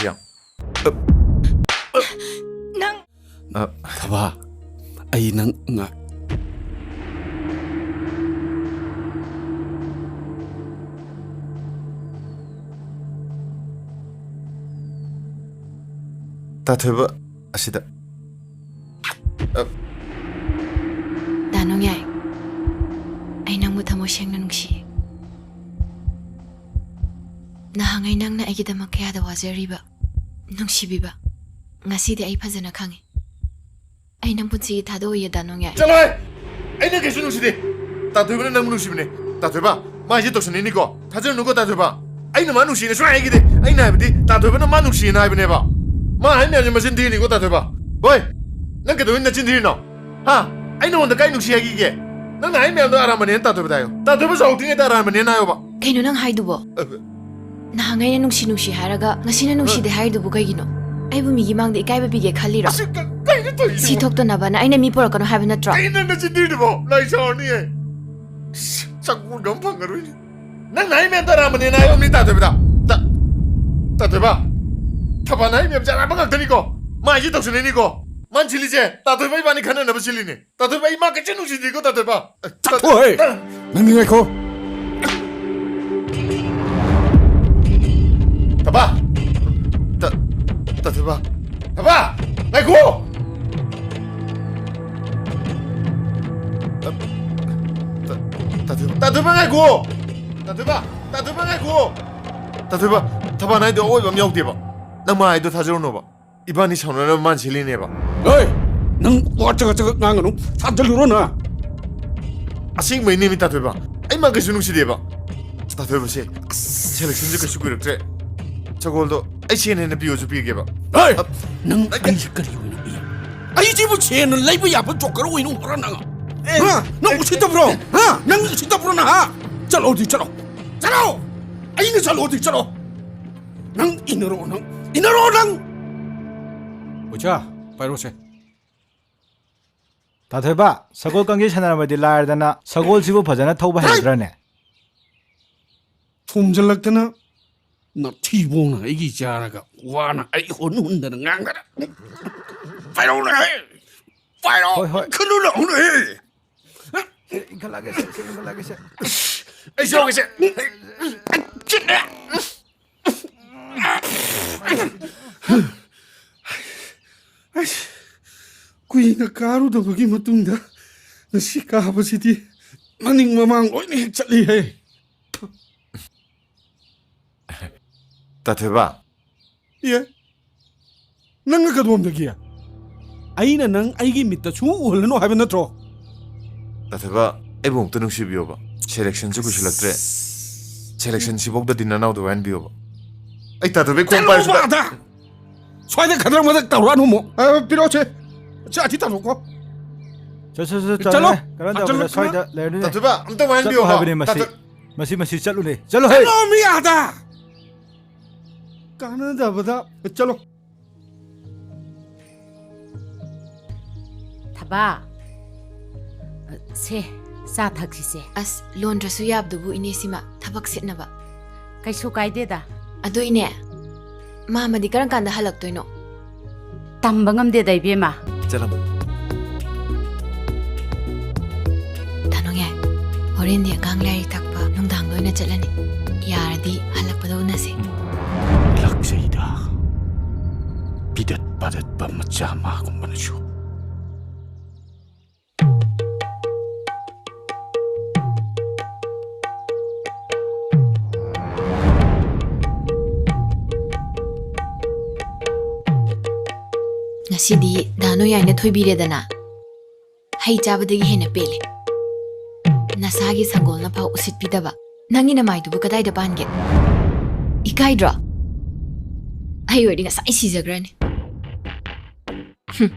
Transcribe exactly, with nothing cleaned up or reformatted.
ꯌꯥꯝ꯫ ꯅꯪ꯫ ꯑ, ꯊꯕꯥ, ꯑꯩ ꯅꯪ ꯉꯥ- ꯇꯥꯊꯣꯏꯕ, ꯑꯁꯤꯗ꯫ ꯑ꯫ ꯗꯥ ꯅꯣꯡꯌꯥꯏ, ꯑꯩ ꯅꯪꯕꯨ ꯊꯃꯣꯏ ꯁꯦꯡꯅ ꯅꯨꯡꯁꯤꯌꯦ꯫ ꯅꯍꯥꯟꯉꯩ ꯅꯪꯅ ꯑꯩꯒꯤꯗꯃꯛ ꯀꯌꯥꯗ ꯋꯥꯖꯔꯤꯕ, ꯅꯨꯡꯁꯤꯕꯤꯕ, ꯉꯁꯤꯗꯤ ꯑꯩ ꯐꯖꯅ ꯈꯪꯉꯦ꯫ ꯑꯩ ꯅꯪ ꯄꯨꯟꯁꯤꯒꯤ ꯊꯥꯗꯣꯛꯑꯣꯏꯌꯦ, ꯗꯥ ꯅꯣꯡꯌꯥꯏ꯫ ꯆꯠꯂꯣꯍꯦ! ꯑꯩꯅ ꯀꯩꯁꯨ ꯅꯨꯡꯁꯤꯗꯦ꯫ ꯇꯥꯊꯣꯏꯕꯅ ꯅꯪꯕꯨ ꯅꯨꯡꯁꯤꯕꯅꯦ꯫ ꯇꯥꯊꯣꯏꯕ, ꯃꯥ ꯑꯩꯁꯦ ꯇꯧꯁꯟꯅꯩꯅꯤꯀꯣ꯫ ꯊꯥꯖꯔꯨꯅꯨꯀꯣ, ꯇꯥꯊꯣꯏꯕ꯫ ꯑꯩꯅ ꯃꯥ ꯅꯨꯡꯁꯤꯅ ꯁꯨꯡꯍꯥꯏ ꯍꯥꯏꯈꯤꯗꯦ꯫ ꯑꯩꯅ ꯍꯥꯏꯕꯗꯤ ꯇꯥꯊꯣꯏꯕꯅ ꯃꯥ ꯅꯨꯡꯁꯤꯌꯦꯅ ꯍꯥꯏꯕꯅꯦꯕ꯫ ꯃꯥ ꯍꯥꯏ ꯃꯌꯥꯝꯁꯦ ꯃꯆꯤꯟ ꯊꯤꯔꯤꯅꯤꯀꯣ, ꯇꯥꯊꯣꯏꯕ꯫ ꯍꯣꯏ, ꯅꯪ ꯀꯩꯗꯧꯕꯩ ꯅꯆꯤꯟ ꯊꯤꯔꯤꯅꯣ? ꯍꯥ? ꯑꯩ ꯅꯉꯣꯟꯗ ꯀꯥꯏ ꯅꯨꯡꯁꯤ ꯍꯥꯏꯈꯤꯒꯦ? ꯅꯪꯅ ꯍꯥꯏ ꯃꯌꯥꯝꯗꯣ ꯑꯔꯥꯟꯕꯅꯦꯅ ꯇꯥꯊꯣꯏꯕꯗ ꯍꯥꯏꯌꯣ꯫ ꯇꯥꯊꯣꯏꯕ ꯆꯥꯎꯗ꯭ꯔꯤꯉꯩꯗ ꯑꯔꯥꯟꯕꯅꯦꯅ ꯍꯥꯏꯌꯣꯕ꯫ ꯀꯩꯅꯣ ꯅꯪ ꯍꯥꯏꯗꯨꯕꯣ? ꯑ, ꯅꯍꯥꯟꯉꯩꯅ ꯅꯨꯡꯁꯤ ꯅꯨꯡꯁꯤ ꯍꯥꯏꯔꯒ ꯉꯁꯤꯅ ꯅꯨꯡꯁꯤꯗꯦ ꯍꯥꯏꯔꯤꯗꯨꯕꯨ ꯀꯩꯒꯤꯅꯣ? ꯑꯩꯕꯨ ꯃꯤꯒꯤ ꯃꯥꯡꯗ ꯏꯀꯥꯏꯕ ꯄꯤꯒꯦ ꯈꯜꯂꯤꯔꯣ? ꯑꯁꯤ ꯀ-, ꯀꯩꯅꯣ ꯇꯧꯔꯤꯁꯤꯕꯣ? ꯁꯤ ꯊꯣꯛꯇꯅꯕꯅ ꯑꯩꯅ ꯃꯤ ꯄꯨꯔꯛꯀꯅꯣ ꯍꯥꯏꯕ ꯅꯠꯇ꯭ꯔꯣ? ꯀꯩꯅꯣ ꯅꯪꯅ ꯆꯤꯟꯊꯤꯔꯤꯕꯣ? ꯂꯥꯏ ꯁꯥꯎꯔꯅꯤꯌꯦ꯫ ꯁꯤ ꯆꯪꯉꯨꯔꯒ ꯑꯃ ꯐꯪꯉꯔꯣꯏꯅꯦ꯫ ꯅꯪꯅ ꯍꯥꯏ ꯃꯌꯥꯝꯗꯣ ꯑꯔꯥꯟꯕꯅꯦꯅ ꯍꯥꯏꯕ ꯃꯤ ꯇꯥꯊꯣꯏꯕꯗ꯫ ꯇꯥ-, ꯇꯥꯊꯣꯏꯕ꯫ ꯊꯕꯥꯅ ꯍꯥꯏ ꯃꯌꯥꯝꯁꯦ ꯑꯔꯥꯟꯕ ꯉꯥꯛꯇꯅꯤꯀꯣ꯫ ꯃꯥ ꯑꯩꯁꯦ ꯇꯧꯁꯟꯅꯩꯅꯤꯀꯣ꯫ ꯃꯥꯅ ꯁꯤꯜꯂꯤꯁꯦ ꯇꯥꯊꯣꯏꯕ ꯏꯕꯥꯅꯤ ꯈꯟꯅꯅꯕ ꯁꯤꯜꯂꯤꯅꯦ꯫ ꯇꯥꯊꯣꯏꯕ, ꯑꯩ ꯃꯥ ꯀꯩꯁꯨ ꯅꯨꯡꯁꯤꯗꯦꯀꯣ, ꯇꯥꯊꯣꯏꯕ꯫ ꯆꯠꯊꯣꯛꯑꯣꯍꯦ! ꯅꯪꯗꯤ ꯉꯥꯏꯈꯣ꯫ ꯇꯥꯕ! ꯇ-, ꯇꯥꯊꯣꯏꯕ꯫ ꯇꯥꯕ! ꯉꯥꯏꯈꯣ! ꯇ-, ꯇ-, ꯇꯥꯊꯣꯏꯕ, ꯇꯥꯊꯣꯏꯕ, ꯉꯥꯏꯈꯣ! ꯇꯥꯊꯣꯏꯕ! ꯇꯥꯊꯣꯏꯕ, ꯉꯥꯏꯈꯣ! ꯇꯥꯊꯣꯏꯕ, ꯊꯕꯥꯅ ꯍꯥꯏꯗꯣ ꯑꯋꯣꯏꯕ ꯑꯃ ꯌꯥꯎꯗꯦꯕ꯫ ꯅꯪ ꯃꯥ ꯍꯥꯏꯗꯣ ꯊꯥꯖꯔꯨꯅꯣꯕ꯫ ꯏꯕꯥꯅꯤ ꯁꯥꯎꯅꯅꯕ ꯃꯥꯅ ꯁꯤꯜꯂꯤꯅꯦꯕ꯫ ꯍꯣꯏ! ꯅꯪ ꯋꯥ ꯆꯒꯠ ꯆꯒꯠ ꯉꯥꯡꯒꯅꯨ꯫ ꯊꯥꯖꯜꯂꯨꯔꯣ ꯅꯪ꯫ ꯑꯁꯦꯡꯕꯩꯅꯦꯃꯤ ꯇꯥꯊꯣꯏꯕ꯫ ꯑꯩ ꯃꯥ ꯀꯩꯁꯨ ꯅꯨꯡꯁꯤꯗꯦꯕ꯫ ꯇꯥꯊꯣꯏꯕꯁꯦ, ꯑꯁ, ꯁꯦꯂꯦꯛꯁꯟꯁꯨ ꯀꯩꯁꯨ ꯀꯨꯏꯔꯛꯇ꯭ꯔꯦ꯫ ꯁꯒꯣꯜꯗꯣ ꯑꯩ ꯁꯦꯟ ꯍꯦꯟꯅ ꯄꯤꯌꯣꯁꯨ ꯄꯤꯒꯦꯕ꯫ ꯍꯣꯏ! ꯑ, ꯅꯪ ꯑꯩ ꯑꯩꯁꯦ ꯀꯔꯤ ꯑꯣꯏꯅ ꯎꯏ? ꯑꯩꯁꯤꯕꯨ ꯁꯦꯟꯅ ꯂꯩꯕ ꯌꯥꯕ ꯖꯣꯀꯔ ꯑꯣꯏꯅ ꯎꯕ꯭ꯔꯥ ꯅꯪ? ꯑꯦ, ꯍꯥ? ꯅꯪ ꯑꯦ, ꯎꯁꯤꯠꯇꯕ꯭ꯔꯣ? ꯍꯥ? ꯅꯪ ꯎꯁꯤꯠꯇꯕ꯭ꯔꯣ ꯅꯪ? ꯍꯥ? ꯆꯠꯂꯣꯗꯤ ꯆꯠꯂꯣ꯫ ꯆꯠꯂꯣ! ꯑꯩꯅ ꯆꯠꯂꯣꯗꯤ ꯆꯠꯂꯣ꯫ ꯅꯪ ꯏꯟꯅꯔꯣ, ꯅꯪ ꯏꯟꯅꯔꯣ, ꯅꯪ! ꯑꯣꯖꯥ, ꯄꯥꯏꯔꯣꯁꯦ꯫ ꯇꯥꯊꯣꯏꯕ, ꯁꯒꯣꯜ ꯀꯥꯡꯖꯩ ꯁꯥꯟꯅꯔꯝꯕꯗꯤ ꯂꯥꯏꯔꯗꯅ, ꯁꯒꯣꯜꯁꯤꯕꯨ ꯐꯖꯅ ꯊꯧꯕ ꯍꯩꯒꯗ꯭ꯔꯅꯦ? ꯊꯣꯝꯖꯤꯜꯂꯛꯇꯅ ꯅꯊꯤꯕꯣꯡꯅ ꯑꯩꯒꯤ ꯆꯥꯔꯒ ꯋꯥꯅ ꯑꯩ ꯍꯨꯟ ꯍꯨꯟꯗꯅ ꯉꯥꯡꯗꯅ꯫ ꯄꯥꯏꯔꯛꯎꯅꯦ! ꯄꯥꯏꯔꯛꯑꯣ! ꯍꯣꯏ, ꯍꯣꯏ꯫ ꯈꯨꯜꯂꯨ ꯂꯥꯛꯎꯅꯦ! ꯏꯟꯈꯠꯂꯛꯑꯒꯦ ꯁꯦ, ꯁꯦ, ꯏꯟꯈꯠꯂꯛꯑꯒꯦ ꯁꯦ꯫ ꯑꯩꯁꯨ ꯌꯥꯎꯒꯦꯁꯦ꯫ ꯑꯩꯁ, ꯀꯨꯏꯅ ꯀꯥꯔꯨꯗꯕꯒꯤ ꯃꯇꯨꯡꯗ ꯉꯁꯤ ꯀꯥꯕꯁꯤꯗꯤ ꯃꯅꯤꯡ ꯃꯃꯥꯡ ꯂꯣꯏꯅ ꯍꯦꯛ ꯆꯠꯂꯤꯍꯦ꯫ ꯇꯥꯊꯣꯏꯕ꯫ ꯑꯦ? ꯅꯪꯅ ꯀꯗꯣꯝꯗꯒꯤ? ꯑꯩꯅ ꯅꯪ ꯑꯩꯒꯤ ꯃꯤꯠꯇ ꯁꯨꯡꯎ ꯎꯍꯜꯂꯅꯨ ꯍꯥꯏꯕ ꯅꯠꯇ꯭ꯔꯣ? ꯇꯥꯊꯣꯏꯕ, ꯑꯩꯕꯨ ꯑꯃꯨꯛꯇ ꯅꯨꯡꯁꯤꯕꯤꯌꯣꯕ꯫ ꯁꯦꯂꯦꯛꯁꯟꯁꯨ ꯀꯨꯏꯁꯤꯜꯂꯛꯇ꯭ꯔꯦ꯫ ꯁꯦꯂꯦꯛꯁꯟꯁꯤꯐꯧꯗꯗꯤ ꯅꯅꯥꯎꯗ ꯋꯥꯏꯍꯟꯕꯤꯌꯣꯕ꯫ ꯑꯩ ꯇꯥꯊꯣꯏꯕꯒꯤ ꯈꯣꯡ ꯆꯠꯂꯣ ꯄꯥꯏꯔꯁꯨ ꯃꯄꯥꯟꯗ! ꯁ꯭ꯋꯥꯏꯗ ꯈꯗ꯭ꯔꯛ ꯃꯗ꯭ꯔꯛ ꯇꯧꯔꯛꯑꯅꯨ ꯑꯃꯨꯛ꯫ ꯑ, ꯄꯤꯔꯛꯑꯣꯁꯦ꯫ ꯁꯦ, ꯑꯊꯤ ꯇꯥꯊꯣꯛꯀꯣ꯫ ꯆꯠ, ꯆꯠ, ꯆꯠ, ꯆꯠꯂꯣ꯫ ꯆꯠꯂꯣꯅꯦ꯫ ꯀꯔꯝ ꯇꯧꯕꯗ ꯆꯠꯂꯣ꯫ ꯁ꯭ꯋꯥꯏꯗ ꯂꯩꯔꯅꯨꯅꯦ꯫ ꯇꯥꯊꯣꯏꯕ, ꯑꯝꯇ ꯆꯠꯂꯣ ꯋꯥꯏꯍꯟꯕꯤꯌꯣꯕ꯫ ꯍꯥꯏꯕꯅꯦ ꯃꯁꯤ꯫ ꯇꯥꯊꯣꯏ- ꯃꯁꯤ, ꯃꯁꯤ ꯆꯠꯂꯨꯅꯦ꯫ ꯆꯠꯂꯣ ꯍꯦ꯫ ꯆꯠꯂꯣ ꯃꯤ ꯑꯥꯗ! ꯀꯥꯟꯅꯗꯕꯗ꯫ ꯆꯠꯂꯣ꯫ ꯊꯕꯥ, ꯁꯦ, ꯆꯥ ꯊꯛꯁꯤꯁꯦ꯫ ꯑꯁ, ꯂꯣꯟꯗ꯭ꯔꯁꯨ ꯌꯥꯕꯗꯨꯕꯨ, ꯏꯅꯦ, ꯁꯤꯃ ꯊꯕꯛ ꯁꯤꯠꯅꯕ꯫ ꯀꯩꯁꯨ ꯀꯥꯏꯗꯦꯗ꯫ ꯑꯗꯣ ꯏꯅꯦ, ꯃꯥꯃꯗꯤ ꯀꯔꯝ ꯀꯥꯟꯗ ꯍꯜꯂꯛꯇꯣꯏꯅꯣ? ꯇꯝꯕ ꯉꯝꯗꯦꯗ, ꯏꯕꯦꯝꯃ꯫ ꯆꯠꯂꯝꯃꯣ꯫ ꯗꯥ ꯅꯣꯡꯌꯥꯏ, ꯍꯣꯔꯦꯟꯗꯤ ꯑꯉꯥꯡ ꯂꯥꯏꯔꯤꯛ ꯇꯥꯛꯄ ꯅꯨꯡꯗꯥꯡꯗ ꯑꯣꯏꯅ ꯆꯠꯂꯅꯤ꯫ ꯌꯥꯔꯗꯤ ꯍꯜꯂꯛꯄꯗ ꯎꯅꯁꯦ꯫ ꯎꯝ꯫ ꯂꯥꯛꯆꯩꯗ꯫ ꯄꯤꯗꯠ ꯄꯥꯗꯠꯄ ꯃꯆꯥ ꯃꯥꯒꯨꯝꯕꯅꯁꯨ꯫ ꯉꯁꯤꯗꯤ ꯗꯥ ꯅꯣꯡꯌꯥꯏꯅ ꯊꯣꯏꯕꯤꯔꯦꯗꯅ꯫ ꯍꯩ ꯆꯥꯕꯗꯒꯤ ꯍꯦꯟꯅ ꯄꯦꯜꯂꯦ꯫ ꯅꯁꯥꯒꯤ ꯁꯪꯒꯣꯜꯅ ꯐꯥꯎ ꯎꯁꯤꯠꯄꯤꯗꯕ ꯅꯪꯒꯤ ꯅꯃꯥꯏꯗꯨꯕꯨ ꯀꯗꯥꯏꯗ ꯄꯥꯟꯒꯦ? ꯏꯀꯥꯏꯗ꯭ꯔꯣ? ꯑꯩ ꯑꯣꯏꯔꯗꯤ ꯉꯁꯥꯏ ꯁꯤꯖꯈ꯭ꯔꯅꯤ꯫ ꯍꯨꯝ꯫